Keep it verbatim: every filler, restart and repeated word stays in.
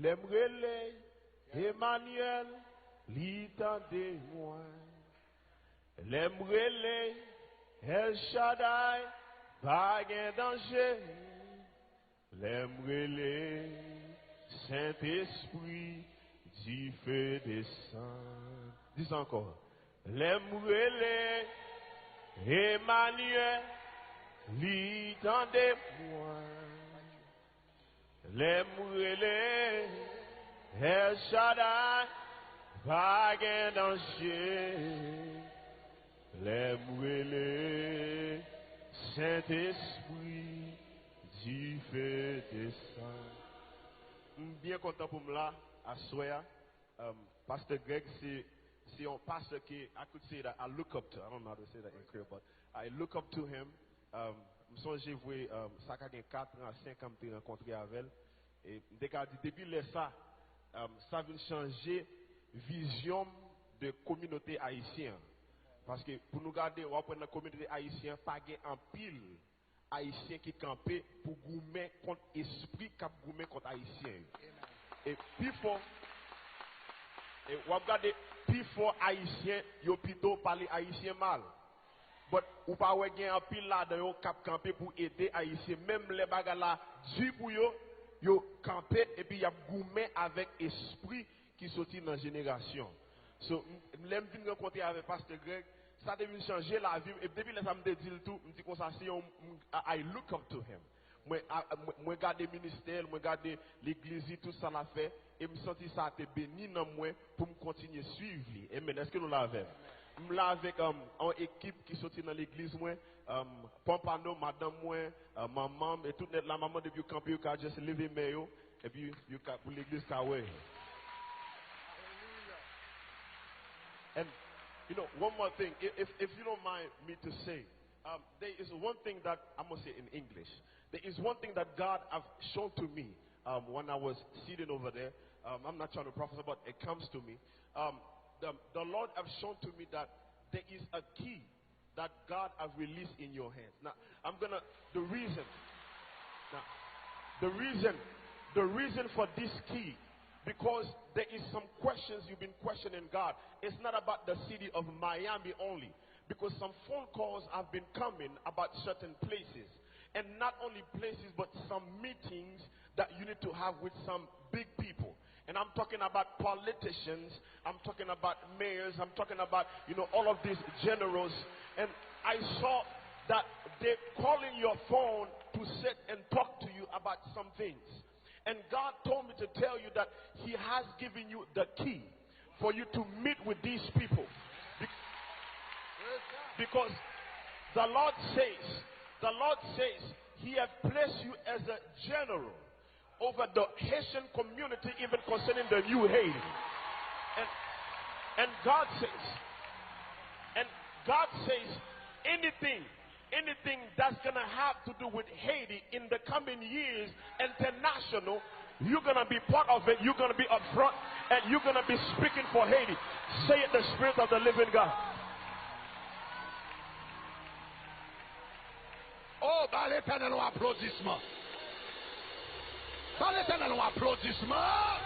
Lè m rele Emanyèl, li tande mwen. Lè m rele El Shaddai, pa gen danje. Lè m rele Sentespri, dife desann. Di sa ankò. Lè m rele Emanyèl, li tande mwen. Lè m rele El Shaddai, pa gen danje. Lè m rele Sentespri, dife desann. M byen kontan pou m la aswè a. Um, Pastor Greg, se, se yon pastor ke, I could say that I look up to. I don't know how to say that in Creole, but I look up to him. Um, m sonje vre, um, sa ka gen kat an a senk an m te rankontre avè l. E m te ka di, depi lè sa, um, sa vin chanje vizyon m de kominote ayisyen an. Paske pou nou gade, w ap wè nan kominote ayisyen an, pa gen anpil Ayisyen ki kanpe pou goumen kont espri k ap goumen kont Ayisyen yo. E pifò, e w ap gade pifò Ayisyen, yo pito pale Ayisyen mal. But ou pa wè gen anpil ladan yo k ap kanpe pou ede Ayisyen. Menm lè bagay la di pou yo, yo kanpe epi y ap goumen avèk espri ki soti nan jenerasyon. So, m- lè m vin rankontre avèk Pastè Greg, sa te vin chanje lavi m. E depi lè sa, m te di l tou, m di konsa, se yon, m- I I look up to him. Mwen, a- mwen, mwen gade ministè l, mwen gade legliz li, tout sa l ap fè, e m santi sa te beni nanm mwen pou m kontinye swiv li. Amen. Èske nou la avè m? M la avèk um, yon ekip ki soti nan legliz mwen, um, Pompano, madanm mwen, uh, manman m, e tout nèt la, manman, depi yo kanpe, yo ka just leve men yo, epi yo ka, pou legliz ka wè. And, you know, one more thing, if, if, if you don't mind me to say, um, there is one thing that I'm going to say in English. There is one thing that God have shown to me um, when I was sitting over there. Um, I'm not trying to prophesy, but it comes to me. Um, the, the Lord have shown to me that there is a key that God have released in your hands. Now, I'm gonna, the reason, now, the reason, the reason for this key, because there is some questions you've been questioning God. It's not about the city of Miami only, because some phone calls have been coming about certain places, and not only places, but some meetings that you need to have with some big people. And I'm talking about politicians, I'm talking about mayors, I'm talking about, you know, all of these generals. And I saw that they're calling your phone to sit and talk to you about some things. And God told me to tell you that He has given you the key for you to meet with these people. Be- because the Lord says, the Lord says He has placed you as a general over the Haitian community, even concerning the new Haiti. And, and God says, and God says, anything, anything that's gonna have to do with Haiti in the coming years, international, you're gonna be part of it, you're gonna be up front, and you're gonna be speaking for Haiti. Say it, the Spirit of the living God. Oh, ba Letènèl yon aplodisman. Ba Letènèl yon aplodisman.